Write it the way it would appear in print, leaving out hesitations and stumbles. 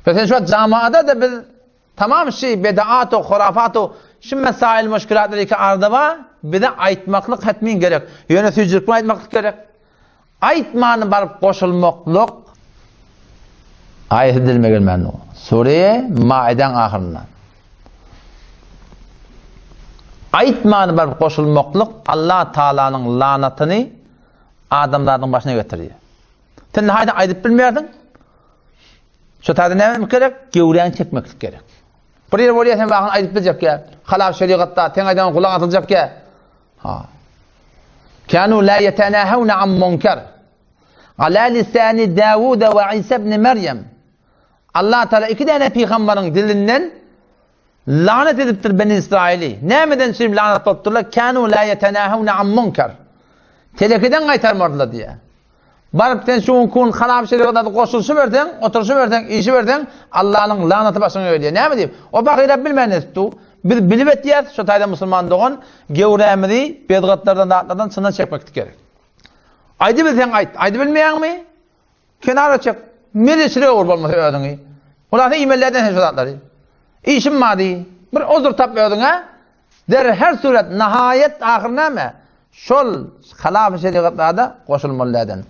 Sen şu jamaada-da biz tamam şi bedaat o hurafat o şu mesail müşkilatlar ki arda bar, bize aýtmaklyk hetmin gerek. Ýöne süýjülik bilen aýtmaklyk gerek. Aýtmany baryp goşulmaklyk aýaty dilime gelmän dur. Sure Maidäň ahyrynda. Aýtmany baryp goşulmaklyk Allah Taalanyň lanatyny adamzadyň başyna getirýär. Sen haýda aýdyp bilmeýärsiň. Şu taýda näme etmek gerek? Göwräňi çekmeklik gerek. Bir ýer bolýar sen wagyn aýdyp biljek ýa. Halap şerigatda sen aýdan gulak asyljak ýa. Ha. Kanu la yetenahuna an munkar. Ala lisani Dawud we Isa ibn Meryem. Allah Taala iki däne pygamberiň dilinden lanet edipdir Beni Israili. Nämeden üçin lanet bolupdyrlar? Kanu la yetenahuna an munkar. Telekeden gaýtarmadylar diýär. Baryp sen şu gün kun halap şerigatda goşulyşyberseň, oturyşyberseň, işiberseň, Allanyň lanaty başyňa gelýär. Näme diýip? O bagyra bilmän etdi. Biz bilip etýäs, şo taýda musulman dogan, gewrämizi bedgatlardan, zatlardan çyndan çekmeklik gerek. Aýdybilseň aýt, aýdybilmeýäňmi? Kenara çek. Mele çire öwür bolmasa özüňi. Hulasa iýmelilerden sen şu zatlary. Işim bar diý. Bir uzur tap özüňe. Der her surat nahaýat ahyr näme? Şol halaf şerigatlarda goşulmaly däden.